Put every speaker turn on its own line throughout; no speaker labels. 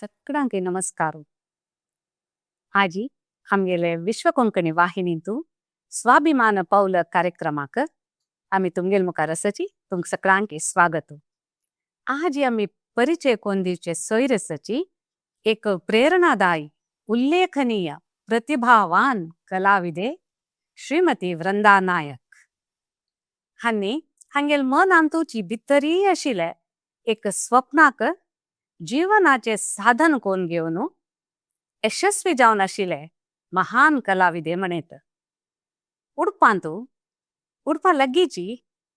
सगळ्यांक नमस्कार. आजी आमगेले विश्व कोंकणी वाहिनींतु स्वाभिमान पावल कार्यक्रमाक आमी तुमगेल मुखार आसाची, तुमकां सगळ्यांक स्वागत. आजी आमी परिचय कोण दिवचे सोयरसाची एक प्रेरणादायी उल्लेखनीय प्रतिभावान कलाविदे श्रीमती वृंदा नायक हांनी हांगेल मनांतुची भितरी आशिल्ले एक स्वप्नाक जीवनाचे साधन कोण घेवन यशस्वी जावन आशिल्ले महान कलाविदे म्हणेत. उडपांतु उडपा लगीची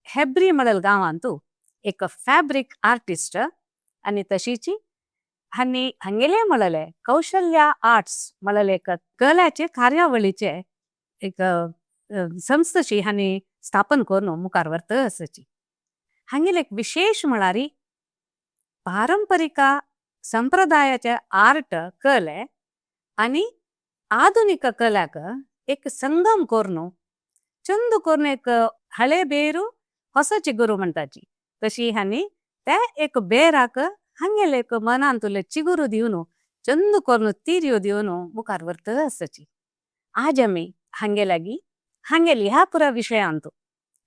हेब्री मडल गांवांतु एक फॅब्रिक आर्टिस्ट आनी तशीची हांनी हांगेले म्हणले कौशल्या आर्ट्स म्हणले एक कलाचे कार्यावळीचे एक संस्थाची हांनी स्थापन करून मुखार व्हरता आसाची. हांगेले एक विशेष म्हळ्यार पारंपरिक संप्रदायाचे आर्ट कले आनी आधुनिक कलाक एक संगम करून चंद करून एक हळे बेरू ಹೊಸ ಚಿಗುರು म्हणटाची तशी हांनी ते एक बेराक हांगेले एक मनांतुले चिगुरू दिवन चंद करून तिरयो दिवन मुखार व्हरता आसाची. आज आमी हांगे लागी हांगेली ह्या पुरा विशयांतु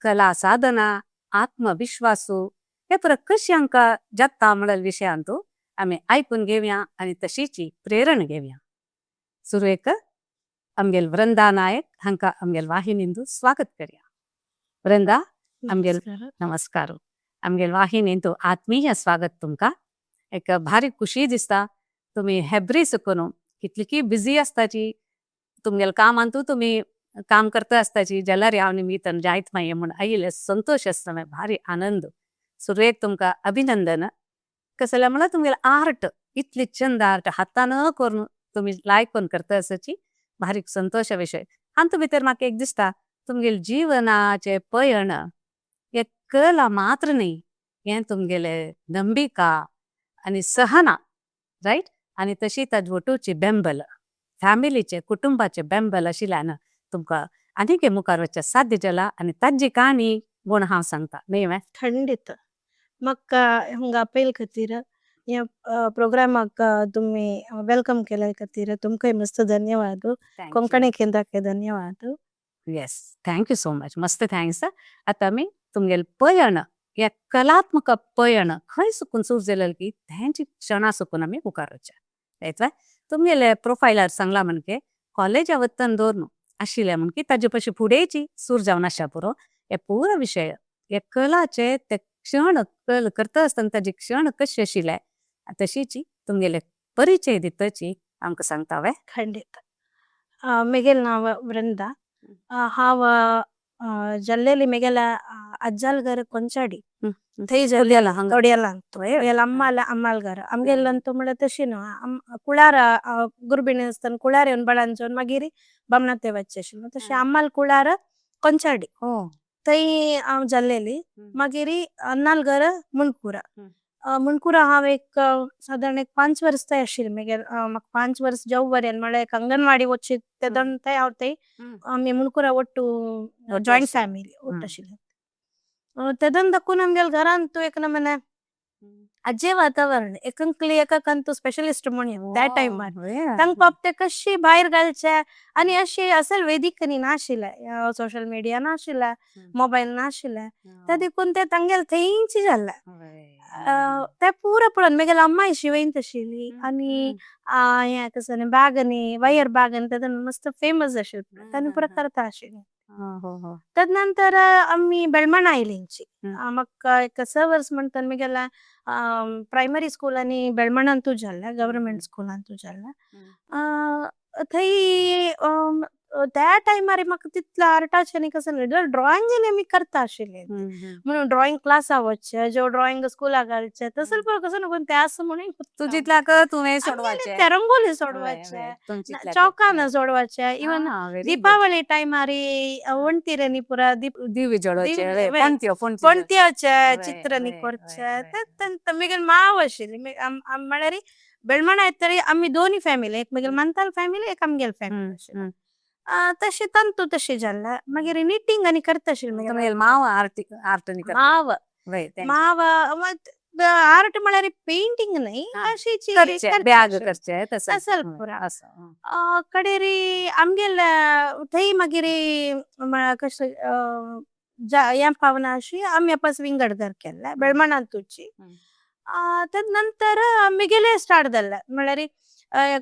कला साधना आत्मविश्वासू हे पुरा कशी हांकां जाता म्हणल विशयांतु आमी आयकून घेवया आनी तशीची प्रेरणा घेवया. सुरवेक आमगेल वृंदा नायक हांकां आमगेल वाहिनींतु स्वागत करया. वृंदा आमगेल नमस्कार. आमगेल वाहिनींतु आत्मीय स्वागत तुमकां. एक भारी खुशी दिसता तुमी हेब्री सुकून कितली बिजी आसताची तुमगेल कामांतु तुमी काम करता आसताची जाल्यार हांव निमित्तान जायत मागीर म्हूण आयिल्ले संतोश आसता मागीर भारी आनंद. सुरवेक तुमकां अभिनंदन. कसलें म्हळ्यार तुमगेले आर्ट इतली चंद आर्ट हातान करून तुमी लायक करून करता आसाची भारी संतोशा विशय. हातूंत भितर म्हाका एक दिसता तुमगेले जीवनाचे पयण हे कला मात्र न्ही हें तुमगेले नंबिका आनी सहना रायट आनी तशी ताजे वटूची बेंबल फॅमिलीचे कुटुंबाचे बेंबल आशिल्ल्यान तुमकां आनीक मुखार वचचें साध्य जाला आनी ताजी काणी म्हूण हांव सांगता न्ही वे.
खंडित म्हाका हांगा आपयल खातीर ह्या प्रोग्रामाक तुमी welcome केल्या खातीर तुमकां मस्त धन्यवाद. कोंकणी केंद्राक धन्यवाद.
Yes, thank you so much, मस्त thanks. आतां आमी तुमगेले पयण हे कलात्मक पयण खंय सुकून सुरू जालें की तेंची क्षणा सुकून आमी मुखार वचया रायट. तुमगेले प्रोफायलार सांगला म्हणके कॉलेजा वतन दवरून आशिल्लें म्हण की ताजे पशी फुडेंची सूर जावन आसा पुरो हे पुरो विशय हे कलाचे ते क्षण कल करता आसतना ताजे क्षण कशे आशिल्ले तशीची तुमगेले परिचय दितची आमकां सांगता वे.
खंडित. मेगेल नांव वृंदा. हांव जल्लेली मेगेला अज्जल घर कोंचाडी थंय तोडियाला मेगेल अम्माल अम्माल घर आमगेल अंतु म्हळ्यार तशी न्हू कुळार गुरबिणी आसतना कुळार येवन बळांचोन मागीर बामणाते वच्चे आशिल्ले तशें अम्माल कुळार कोंचाडी थंय हांव जल्लेली. मागीर अन्नाल घर मुणकुरा. मुणकुरा हांव एक सादारण एक 5 वर्स थंय आशिल्लें. मागीर म्हाका 5 वर्स जव बरें म्हळ्यार एक अंगणवाडी वच्ची तेदोन थंय हांव थंय आमी मुणकुरा ಒಟ್ಟು ಜಾಯಿಂಟ್ फ्यामिली ಒಟ್ಟು आशिल्लें. तेदोन दाखून आमगेल्या घरान तूं एक नमूने आजे वातावरण एकंकली एकांतू स्पेशलिस्ट म्हणया त्या टायमार तांकां बाप ते कशी भायर घालचे आनी अशी असल वेदीक नाशिल्लें, सोशल मिडिया नाशिल्लें, मोबायल नाशिल्लें, त्या देखून ते तांगेले थंयची जाल्लें ते पुरा पळोवन मागीर अम्माय शिवयंत आशिल्ली आनी हें कसलें बागनी वायर बागनी तेदोन मस्त फेमस आशिल्लें तांणी पुरा करता आशिल्लें. तदनंतर आमी बेळमणा आयलींची म्हाका एक 6 वर्स म्हणटा मागीर प्रायमरी स्कूल आनी बेळमणांतू जाल्लें, गव्हर्मेंट स्कुलांतू जाल्लें. थंय त्या टायमार म्हाका तितलो आर्टाचें आनी कसलें ड्रॉइंग आमी करता आशिल्लें म्हणून ड्रॉइंग क्लासा वचचें जो ड्रॉइंग स्कुलाक घालचें तसलें पळय कसो न्हू तें आसा म्हणून
तूं जितल्याक तुवें सोडवाचें
रंगोली सोडवाचें चौकान सोडवाचें इवन दीपावली टायमार वणटीर पुरा
दिवे जळोवचे
पणत्योचे चित्र न्ही करचें ते मागीर माव आशिल्ली म्हळ्यार बेळमणा येतरी आमी दोनी फॅमिली एक मागीर मंताल फॅमिली एक आमगेल फॅमिली आशिल्ली तशें तंतू तशें जाल्लें. मागीर निटींग आनी करता आशिल्लें.
माव आर्ट
माव माव आर्ट म्हळ्यार पेंटिंग न्हय, अशीची
करचे
करचे
बॅग
अशें.
करचे तसं.
तसल पुरा.
असं.
कडेरी आमगेले थंय मागीर कशें हें पावना अशी आमी आपस विंगड घर केल्ले बेळमणांतूची. तद नंतर मिगेले स्टार्ट जाल्ले म्हळ्यार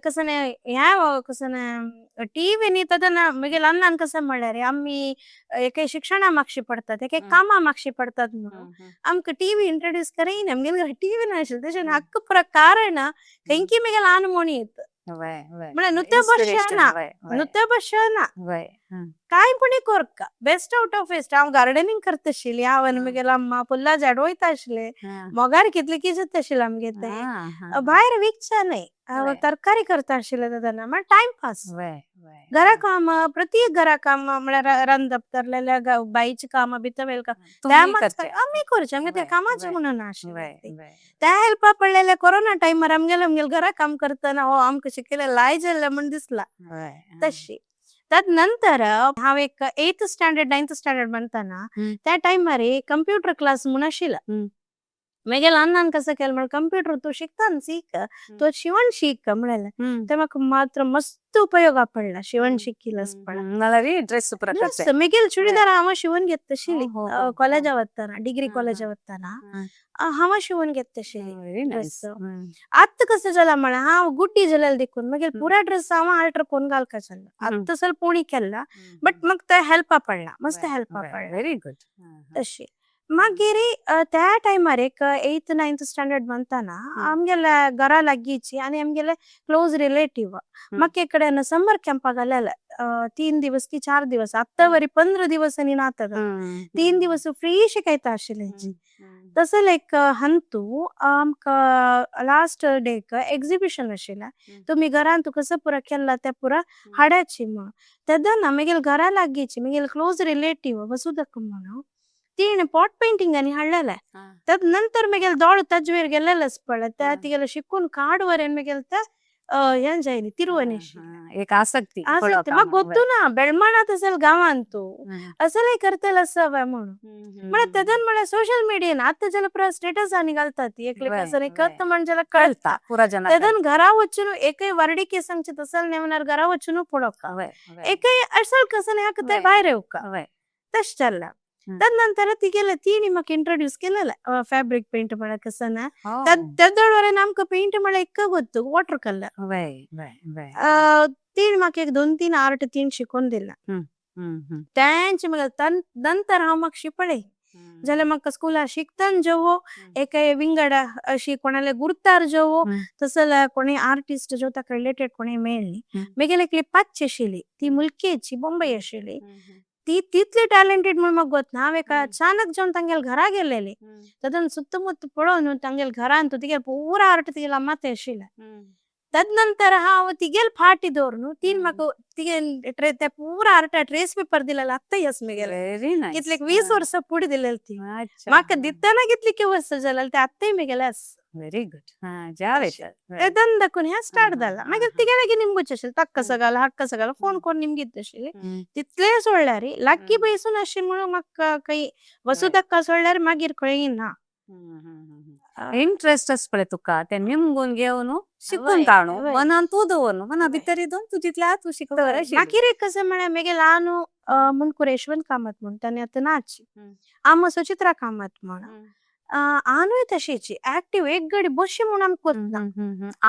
कसने ह्या कसने टीवी न्ही तदन मिगेले अन्नान कसं म्हळ्यार आमी एक शिक्षणा मागशी पडतात, एक कामा मागशी पडतात म्हणून आमकां टीवी इंट्रोड्यूस करयना. आमगेले टीवी नाशिल्लें तशें हक्क पुरा कारण खंयकी मिगेले आनुमोणी येत
वय वय
म्हळ्यार नुत्या
इन्स्पिरेशन
बशें ना,
वय वय
नुत्या बशें ना,
वय
काय पण कोरका बेस्ट आउट ऑफ वेस्ट. हांव गार्डनिंग करता आशिल्ली. हांव आनी म्हगेले अम्मा फुलां झाड वयता आशिल्ले, मोगार कितले की जाता आशिल्लें आमगे ते भायर विकचा न्हय, तरकारी करता आशिल्ले तेन्ना म्हळ्यार टायमपास.
वय वय
घरा काम, प्रत्येक घरा काम म्हळ्यार रांदप धरलेल्या बाईचे काम भितर वेल काम त्या आमी करचे, आमगे ते कामाचे म्हणून नाशिल्ले त्या हेल्पा पडलेले. कोरोना टायमार आमगेले आमगेले घरा काम करतना हो आमकां शिकयले लाय जाल्ले म्हण दिसला तशी. तद नंतर हांव एक 8th standard 9th standard म्हणताना त्या टायमार कंप्युटर क्लास म्हूण आशिल्लो. म्हगेले अण्णान कसं केलें म्हळ्यार कंप्युटर तूं शिकता शीक, तूं शिवण शीक म्हणलें. ते म्हाका मात्र मस्त उपयोगा पडला शिवण शिकिल्लें पडला.
म्हळ्यार ड्रेस पुरा करचे.
म्हगेले चुडीदार हांव शिवून घेता आशिल्ली कॉलेजा वतना, डिग्री कॉलेजा वतना हांव शिवून घेता आशिल्ली.
Very nice.
आतां कसं जाला म्हळ्यार हांव गुड्डी जालेलें देखून म्हगेले पुरा ड्रेस हांव आल्टर करून घालका जालो. आतां तसो कोणी केला बट म्हाका ते हेल्पा पडला, मस्त हेल्पा पडला.
Very good.
तशी मागीर त्या टायमार एक 8th 9th standard म्हणताना आमगेले घरा लागींची आनी आमगेले क्लोज रिलेटीव म्हाका एक कडेन समर कॅम्पाक घालेले, 3 दिवस की 4 दिवस. आत्तां वरी 15 दिवस आनी नात, 3 दिवस फ्री शिकयता आशिल्ले. तसले एक हंतू आमकां लास्ट डेक एक्झिबिशन आशिल्लें, तुमी घरान तूं कसं पुरा केला ते पुरा हाडाची म्हणून. तेदना म्हगेले घरा लागींची म्हगेले क्लोज रिलेटीव वसुधक्का म्हणून तिणे पॉट पेंटिंग आनी हाडलेले. तद नंतर म्हगेले दोळे ताजे वयर गेल्लेलेच पडले त्या तिगेले शिकून काडवरेन म्हगेले ते हें जायनी तिरवनी.
एक आसक्ती.
आसक्ती म्हाका गोत्तू ना बेळमाणा तसल गांवांत असले करतले आसा म्हणून. म्हळ्यार तेदन म्हळ्यार सोशल मिडिया आतां जाल्यार पुरा स्टेटस आनी घालतात, एकले कसं करता म्हण जाल्यार कळटा.
पुरा जना
तेदन घरा वचून एकय वर्डिके सांगचे तसल नेवनार घरा वचून पळोवका, एकय असल कसं हाका ते भायर येवका तशें चल्ला. तद नंतर तिगेले तिणी म्हाका इंट्रोड्यूस केलेले फॅब्रिक पेंट म्हळ्यार कसं ना. तेदोळ आमकां पेंट म्हळ्यार एक गोत्तु वॉटर कलर. तिणे म्हाका एक 2-3 आर्ट तीन शिकोवन दिला तेंचे म्हाका. नंतर हांव म्हाका शिपळे जाल्यार म्हाका स्कुलार शिकतना जेवो एक विंगड अशी कोणाले गुर्तार जेवो तसले कोणी आर्टिस्ट जो ताका रिलेटेड कोणी मेळ्ळी. म्हगेली एकली पाच्ची आशिल्ली, ती मुलकेची बॉम्बे आशिल्ली. ती तितली टॅलेंटेड म्हूण म्हाका गोत ना. हांव एक अचानक जावन तांगेले घरा गेलेली तेदन सुत्तमुत्त पळोवन तांगेले घरान तिगेले पुरा आर्ट तिगेले अम्माते आशिल्ले. तद नंतर हांव तिगेले फाटी दवरून तीन म्हाका तिगेले ते पुरा आर्ट ट्रेस पेपर दिलेले आत्तां आसा म्हगेले.
Very nice.
कितले 20 वर्सां पुढे दिलेली ती म्हाका दितना, कितले वर्सां जालेले ते आत्ताय म्हगेले आसा.
Very good. ज्या
तेदन दाखून हें स्टार्ट जाला. मागीर तिगेले निमगुचे आशिल्लें ताक्का सगाल हाक्का सगाल फोन कोन्न निमगीत आशिल्ली तितले सोडल्यार लक्की बैसून अशें म्हणून म्हाका काही वसुधक्का सोडल्यार मागीर खंय ना.
इंट्रस्ट आसा पळय तुका ते निमगून घेवन शिकून काडू मनान तूं दवर मना भितर दोन तूं जितल्या तूं शिकता.
मागीर एक कसं म्हळ्यार म्हगेले ल्हान मुणकूर यशवंत कामत म्हूण ताणें आतां नाच, आम सुचित्रा कामत म्हण आनूय तशीच ऍक्टिव, एक गडी बशी म्हूण आमकां गोतना.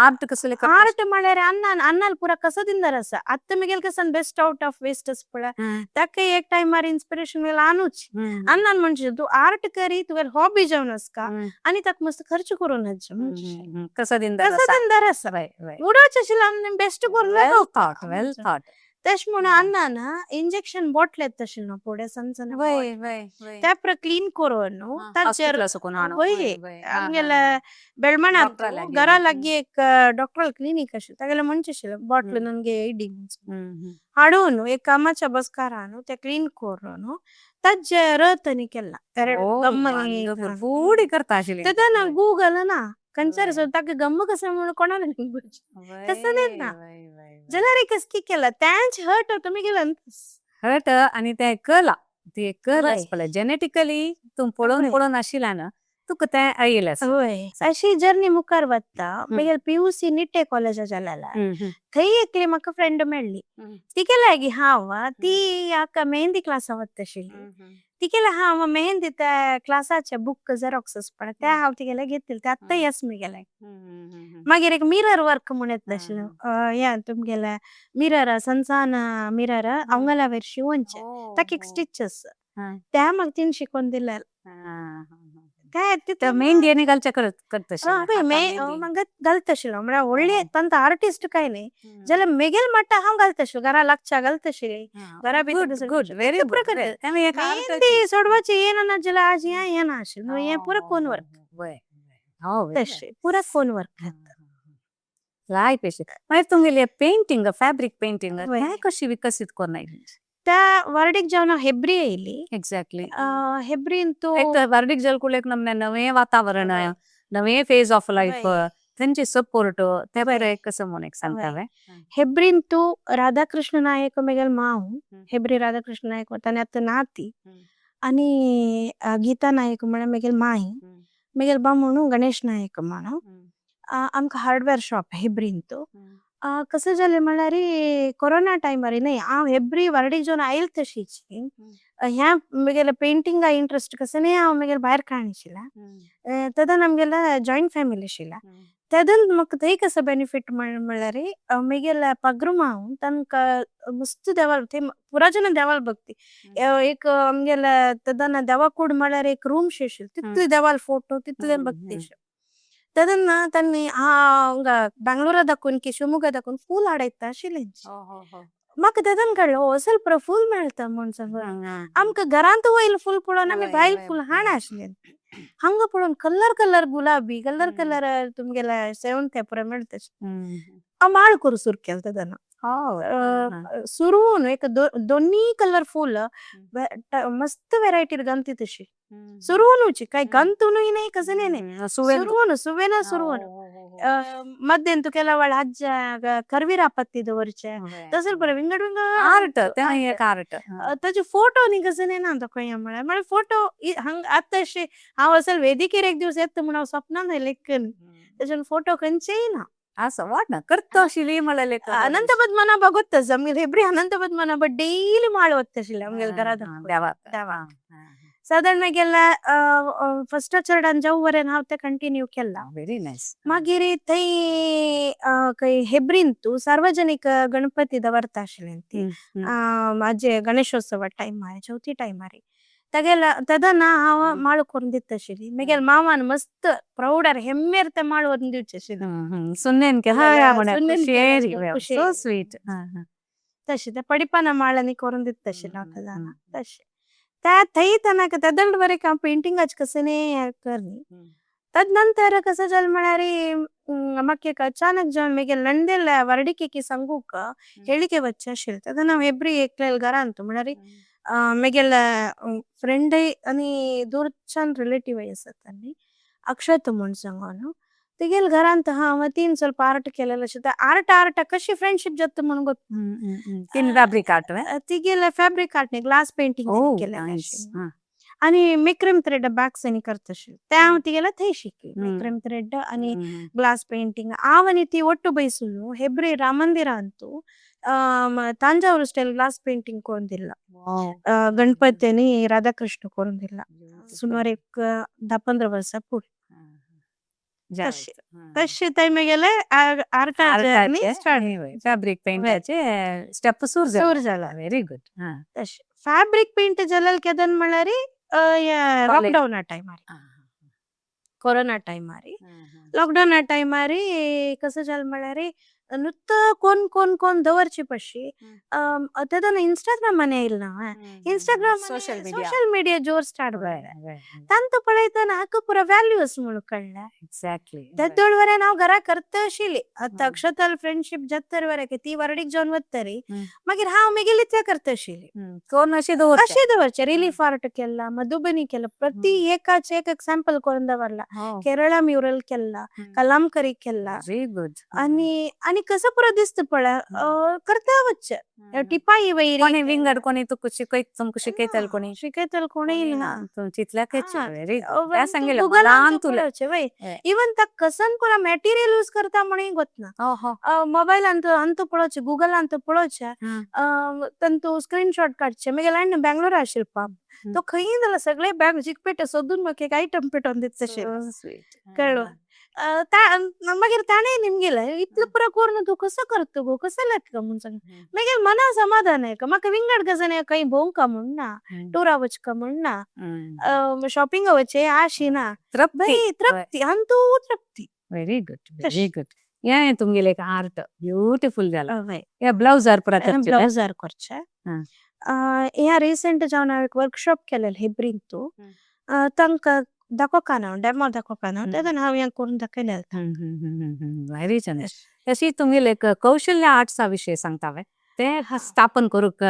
आर्ट कसले?
आर्ट म्हळ्यार अण्णान अण्णाल पुरा कसो दिंदर आसा. आत्तां म्हगेले कसं बेस्ट आउट ऑफ वेस्ट आसा पळय ताका एक टायमार इन्स्पिरेशन मेळ्ळें आनूच. अण्णान म्हणचे तूं आर्ट करी, तुगेली हॉबी जावन आसका आनी ताका मस्त खर्च करून हाडचे.
कसो दिंदर?
कसो दिंदर आसा उडोवचें आशिल्लें बेस्ट करून.
Well thought, well thought.
तशें म्हणून अण्णान इंजेक्शन बॉटल येता आशिल्लें न्हू फुडें सण सण त्या पुरा क्लीन करून न्हू ताचेर वय आमगेले बेळमणांत घरा लागीं एक डॉक्टर क्लिनीक आशिल्लें, तागेलें म्हणचें आशिल्लें बॉटल नन्गे इडी हाडून एक कामाच्या बसकारान ते क्लीन करून ताजे रथ आनी केला.
फुडें करता आशिल्ली.
तेन्ना गुगल ना खंयसर ताका गम्म कसं म्हणून कोणाक तसं ना जाल्यार कसकी केला तेंच हर्ट तुमी गेलं.
हर्ट आनी ते कला ती एक कला पळय जेनेटिकली तूं पळोवन पळोवन आशिल्ल्यान तुका तें आयिल्लें आसा.
वय, अशी जर्नी मुखार वता. मागीर पीयूसी निट्टे कॉलेजा जालेला, थंय एकली म्हाका फ्रेंड मेळ्ळी. तिगे लागी हांव, ती आका मेहंदी क्लासा वता आशिल्ली. तिगेले हांव मेहंदी त्या क्लासाचे बुक झेरॉक्सस पण ते हांव तिगेले घेतले, ते आत्ताय आस मेगेले. मागीर एक मिरर वर्क म्हूण येतलें आशिल्लें, हें तुमगेले मिरर, सण सण मिरर अंगला शिवोनचे, ताका एक स्टिचस त्या म्हाका तिणे शिकोवन दिले.
ते मेहंदी आनी घालचे करत करतशें.
म्हाका घालता आशिल्लो म्हळ्यार व्हडली तांकां आर्टिस्ट काय न्ही, जाल्यार मेगेल मट्टा हांव घालता आशिल्लें, घरा लागच्या घालता आशिल्ली. घरा.
Good good, very good.
Mehndi सोडवाची येना जाल्यार आज हें येना आशिल्लें, हें पुरो कोन वर्क तशें, पुरा कोन वर्क.
लायक अशें. मागीर तुमगेली पेंटिंग, फॅब्रिक पेंटिंग हें कशी विकसीत कोन्नाय?
त्या वर्डीक जेवण हेब्री आयली. हेब्रीन तो
एक वर्डीक जल कुलेक नमने नवे वातावरण, नवे फेज ऑफ लाइफ, थंचे सपोर्ट ते बरे कसं म्हणून एक सांगतावे.
हेब्रीन तू राधाकृष्ण नायक मेगेल माव, हेब्री राधाकृष्ण नायक ताने आत्ता नाती, आणि गीता नायक मेगेल माई, मेगेल बामूनु गणेश नायक मानो. आमका हार्डवेअर शॉप हेब्रीन तू. कसं झाले म्हळ्यार कोरोना टाइम अरे नाही हांव हेब्री वर्डीक जेवण आयल तशीची ह्या मेगेल पेंटिंग इंटरेस्ट कसं नाही हांव मेगेल भायर काणशिला. तदन आमगेल जॉइंट फॅमिली शिला, तदन मक थंय कसं बेनिफिट म्हळ्यार मेगेल पग्रु माव तनक मस्त देवाल थंय पुरा जन देवाल बघती. एक आमगेल तदन देवा कूड म्हळ्यार एक रूम शेशिल, तितले देवाल फोटो तितले बघती. तदन तन्नी हांव बेंगळूरा दाखोवन की शिवमोग्गा दाखोवन फूल हाडयता आशिल्लें. म्हाका तेदन कळ्ळें असल पुरो फूल मेळता म्हूण सगळं आमकां घरांत वयल फूल पळोवन आमी भायल फूल हाड आशिल्लें. हांगा पळोवन कलर कलर गुलाबी, कलर कलर तुमगेले सेवंते पुरो मेळता. हांव माळ करू सुरू केलं तेदन सुरून एक दोन्ही कलर फूल मस्त वेरायटी गंती तशी सुरूनुची काय गंतुनु नाही कसं नाही, सुरूनु सुवेना सुरूनु. मध्यंतु ಕೆಲವಳ ಅಜ್ಜ ಕರ್ವೀರ ಪತ್ತಿದ ವರ್ಚೆ तसं बरं विंगड विंगड
आर्ट, ते एक आर्ट.
ताजे फोटो न्ही कसं ना खंय म्हळ्यार म्हळ्यार फोटो हंग आतां अशें हांव असल वेदिकेर एक दिवस येता म्हूण हांव स्वप्नान लेखन तेजेन फोटो खंयचेय ना.
असं वाट ना करता आशिल्ली म्हळ्यार.
अनंत पद्मनाभ ಗೊತ್ತ आमगेले हेब्री अनंत पद्मनाभ ಡೈಲಿ ಮಾळ वत्ताशिल्ले आमगेले घराದ
देवाक.
साधारण मागीर फर्स्ट चरडान जाऊ वरेन हांव ते कंटिन्यू केला.
Very nice.
मागीर थंय खंय हेब्रीन तू सार्वजनिक गणपती दवरता आशिल्ले ती म्हाजे गणेशोत्सव टायमार, चवथी टायमार तागेल तेदना हांव माळ करून दिता आशिल्ली. मागीर मामान मस्त प्रौढार हेम्मेर ते माळ व्हरून दिवचे आशिल्ले.
सुन्नेन केला, सो स्वीट.
तशें ते पडिपाना माळांनी करून दिता आशिल्लें हांव तशें त्या थंय तनाक तेदल वरेक हांव पेंटिंगाच कसं न्ही करनी. तद नंतर कसं जालें म्हळ्यार म्हाका एक अचानक जावन मागीर नंदेल वर्डिकेकी सांगूक ಹೇಳಿಕೆ वच्चे आशिल्लें. तेदना हांव हेब्री एकले घरांत म्हळ्यार मागीर फ्रेंड आनी दूरच्यान रिलेटिव आसात आनी अक्षत म्हूण सांगून तिगेल घरांत हांव तीन ಸ್ವಲ್ಪ आर्ट केलेलं अशें. आर्ट आर्ट कशी फ्रेंडशिप जाता म्हूण गोत.
तीन फॅब्रिक आर्ट
तिगेले फॅब्रिक आर्ट न्ही, ग्लास पेंटिंग केलेलें आशिल्लें आनी मेक्रेम थ्रेड बॅग्स आनी करता आशिल्लें. ते हांव तिगेले थंय शिकलें, मेक्रेम थ्रेड आनी ग्लास पेंटिंग. हांव आनी ती ಒಟ್ಟು ಬೈಸುನು हेब्री राम मंदिರ ಅಂತು Thanjavur style glass painting ಕೊರೊಂದಿಲ್ಲ, ಗಣಪತಿನಿ Radhakrishna ಕೊರೊಂದಿಲ್ಲ, ಸುಮಾರು एक 10-15 वर्सां पुढे. तशें तशें थंय मागीर art
fabric paint step सुरू
सुरू जाला.
Very good.
तशें फॅब्रिक पेंट जालें केदन म्हळ्यार लॉकडावना टायमार, कोरोना टायमार. लॉकडावना टायमार कसं जालें म्हळ्यार नुस्तं कोण कोण कोण दवरची पडशी. तेदना इंस्टाग्राम आनी येयला ना, Instagram
social media,
social media जोर स्टार्ट जालें. तांकां पळयतना हाका पुरो व्हॅल्यूज म्हणून कळ्ळें.
एक्झॅक्टली.
तेदोळ वरेन हांव घरा करता आशिल्ली. आतां अक्षताल फ्रेंडशीप जाता वरेक ती वर्डीक जावन वतरी मागीर हांव मागीर इतलें करता आशिल्ली.
कोण अशें दवरचें,
अशें दवरचें. रिलीफ आर्ट केला, मधुबनी केला, प्रति एकाचे एक सॅम्पल करून दवरला, केरळा म्युरल केला, कलामकरी केला.
Very good.
आनी आनी आनी कसो पुरो दिसता पळय करता वच्चे टिपाई वयरी
कोणी विंगड कोणी तुका शिकयत, तुमकां शिकयतले कोणी?
शिकयतले कोणूय ना.
चितल्याकच व्हेरी
हा,
सांगितलं
गुगलान
तुला.
इवन ताक कसन पुरा मटेरियल यूज करता म्हणून गोतना. मोबाईल अंतू पळोवचे, गुगल अंतू पळोवचे, तंतू स्क्रीनशॉट काढचे. मागीर अण्णा बेंगलोर आशिल्लो पाप, तो खंय जाल्यार सगळे बँक जिकपेटे सोदून म्हाका एक आयटम पेटोवन दिता तशें कळ्ळो. मागीर ताणें निमगेले इतलें पुरो करून तूं कसो करता गो, कसो लागता म्हूण सांग. मागीर मना समाधान आहे म्हाका, विंगड कसं खंय भोंवका म्हूण ना, टुरा वचका म्हूण ना, शॉपिंग वचे आशी ना.
Trupti.
Trupti Antu Trupti.
Very good, very good. हे तुमगेले एक आर्ट ब्युटिफुल जाला हे ब्लाउजार पुरा.
ब्लाउजार करचे हे रिसेंट जावन हांव एक वर्कशॉप केलें हेब्रीन, तू तांकां दाखोवका ना, डेमो दाखोवका ना, तेन्ना हांव हें करून दाखयलें.
व्हेरी चंद. तशी तुमगेले एक कौशल्य आर्ट्सा विशय सांगता, ते स्थापन करूक